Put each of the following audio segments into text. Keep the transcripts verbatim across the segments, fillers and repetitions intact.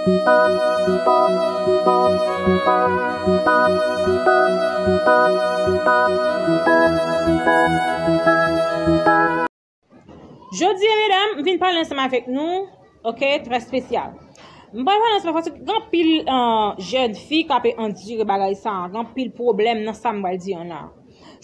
Jodi a, medam, m vin pale ansanm avèk nou, oke, trè espesyal. M pral pale ansanm paske gen anpil, euh, jèn fi k ap andire bagay sa, gen anpil pwoblèm nan sa m pral di an la.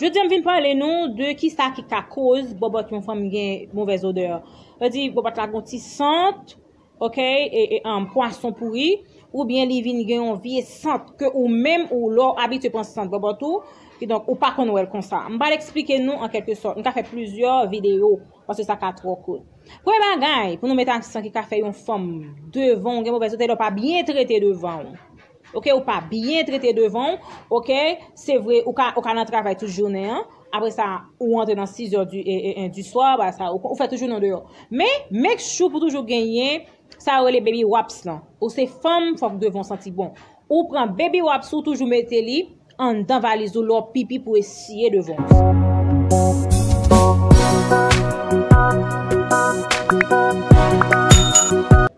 Jodi a, m vin pale nou de kisa ki ka koz bòbòt yon fanm gen movèz odè. Sa vle di, bòbòt la gon ti sant, oke, e, e, um, pwason pouri, oubyen li vin gen yon vye sant ke ou menm ou lè w abitye pran sant bòbòt ou, kidonk ou pa konn wè l konsa. M pral eksplike nou an kèlke sòt. M ka fè plizyè videyo, paske sa ka twò kout. Premye bagay, pou nou met aksan ki ka fè yon fanm devan w gen movèz odè, lè w pa byen trete devan w. Oke, ou pa byen trete devan w, oke, se vre, ou ka, ou ka nan travay tout jounen an, apre sa, ou antre nan sizè di, e, e, e, di swa, ba sa, ou, ou fè tout jounen w deyò. Men, make sure pou toujou genyen, sa yo rele baby wipes lan. Ou se fanm, fòk devan w santi bon. Ou pran baby wipes ou toujou mete li anndan valiz ou lè w pipi pou esiye devan w.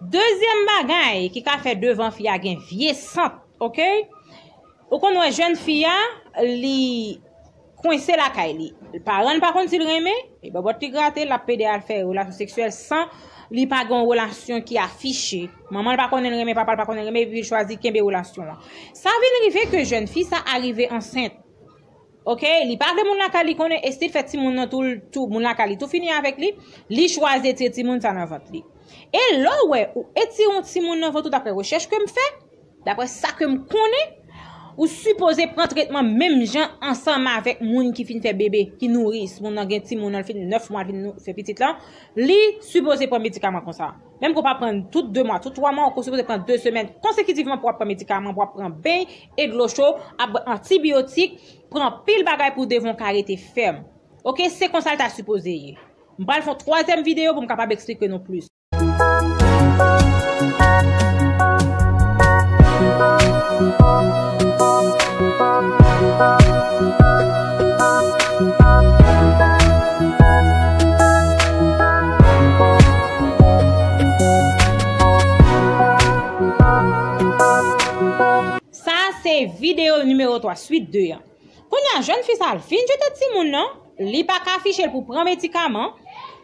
Dezyèm bagay ki ka fè devan fi a gen vye sant, oke? Ou konn wè jèn fi a, li kwense lakay li. Paran l pa konn si l renmen, e bòbòt li grate, l ap pede al fè relasyon seksyèl san li pa gen yon relasyon ki afiche. Manman l pa konnen l renmen, papa l pa konnen l renmen, epi l chwazi kenbe relasyon an. Sa vin rive ke jèn fi sa a rive ansent. Oke, li pa vle moun lakay li konnen, e still fè timoun nan tou, tou, moun lakay li tou fini avèk li, li chwazi etire timoun sa nan vant li. E lè w wè ou etire yon timoun nan vant ou, daprè rechèch ke m fè, daprè sa ke m konnen, ou sipoze pran tretman menm jan ansanm avèk moun ki fin fè bebe, ki nouris. Moun nan gen timoun nan, l fin nèf mwa, l fin nou-, fè pitit lan, li sipoze pran medikaman konsa. Menm ke w pa pran tout de mwa, tout twa mwa, ou sipoze pran de semèn konsekitivman pou w ap pran medikaman, pou w ap pran beny e dlo cho, ap bwè antibiyotik, pran pil bagay pou devan w ka rete fèm. Oke, se konsa l ta sipoze ye. M pral fè yon twazyèm videyo pou m kapab eksplike nou plis. Sa se videyo nimewo twa, swit de an. Kounye a, jèn fi sa a, l fin jete timoun nan, li pa ka afiche l pou pran medikaman.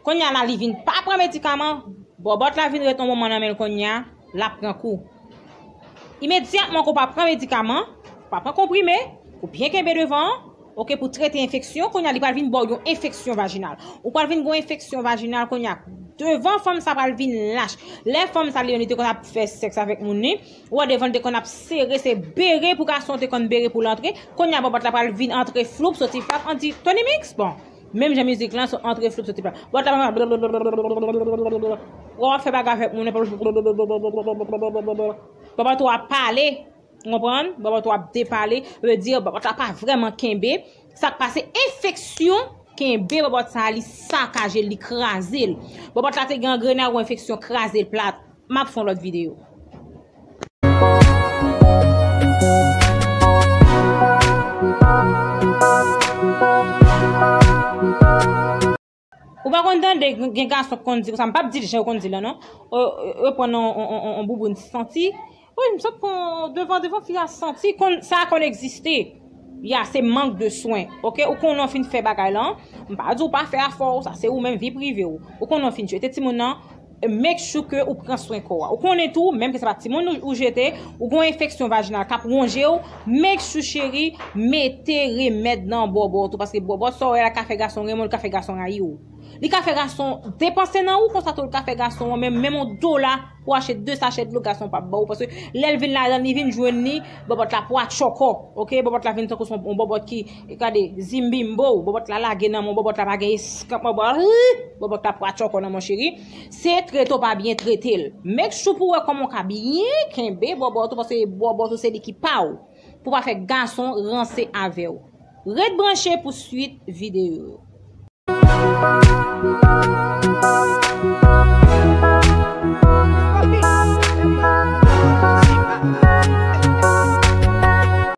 Kounye a la, li vin pa pran medikaman, bòbòt la vin ret yon moman nan men l kounye a, l ap pran kou. Imedyatman ke w pa pran medikaman, w pa pran konprime, ou byen kenbe devan an, oke, pou trete enfeksyon, kounye a, li pral vin ba w yon enfeksyon vajinal. Ou pral vin gen yon enfeksyon vajinal kounye a. Devan fanm sa pral vin lach. Lè fanm sa li menm li te konn ap fè sèks avèk moun li, ou wè devan li te konn ap sere, se bere pou gason te konn bere pou l antre. Kounye a bòbòt la pral vin antre floup, soti flap, an di Tony Mix, bon, menm jan mizik lan, so antre floup, soti flap. Bòbòt la, w ap fè bagay avèk moun, bòbòt ou ap pale, ou konprann? Bòbòt ou ap depale, vle di bòbòt la pa vrèman kenbe. Sa k pase, enfeksyon kenbe bòbòt sa a, li sakaje l, li kraze l. Bòbòt la te gangrene, ou enfeksyon kraze l plat. M ap fè yon lòt videyo. Ou pa konn tande, gen gason k konn di konsa, m p ap di l jan yo konn di l lan non. Yo, yo, yo pran yon, yon, yon, yon, yon bouboun santi. Wi, m sot pran devan, devan fi a santi, konn, sa konn egziste. Ya, se mank de swen. Oke, ou konnen w fin fè bagay lan, m pa di w pa fè afè w, sa se ou menm, vi prive w. Ou konnen w fin jete timoun nan, make sure ke ou pran swen kò a. Ou konnen tou, menm ke se pa timoun ou, ou jete, ou gon enfeksyon vajinal k ap wonje w, make sure cheri, mete remèd nan bòbòt ou, paske bòbòt sa w wè la ka fè gason renmen w, li ka fè gason rayi w. Li ka fè gason depanse nan ou, konsa tou li ka fè gason an menm, menm yon dola pou achte de sachè dlo gason p ap ba w, paske lè l vin ladan, li vin jwenn li, bòbòt la pwatchòkò, oke, bòbòt la vin tankou se yon bòbòt ki, gade, zimbimbo, bòbòt la lage nan men w, bòbòt la pa gen eskanp, bòbòt, bòbòt la pwatchòkò nan men w cheri, se trete w pa byen trete l. Make sure pou w wè kòman w ka byen kenbe bòbòt ou, paske bòbòt ou se li ki pa w, pou pa fè gason ranse avè w. Ret branche pou swit videyo yo.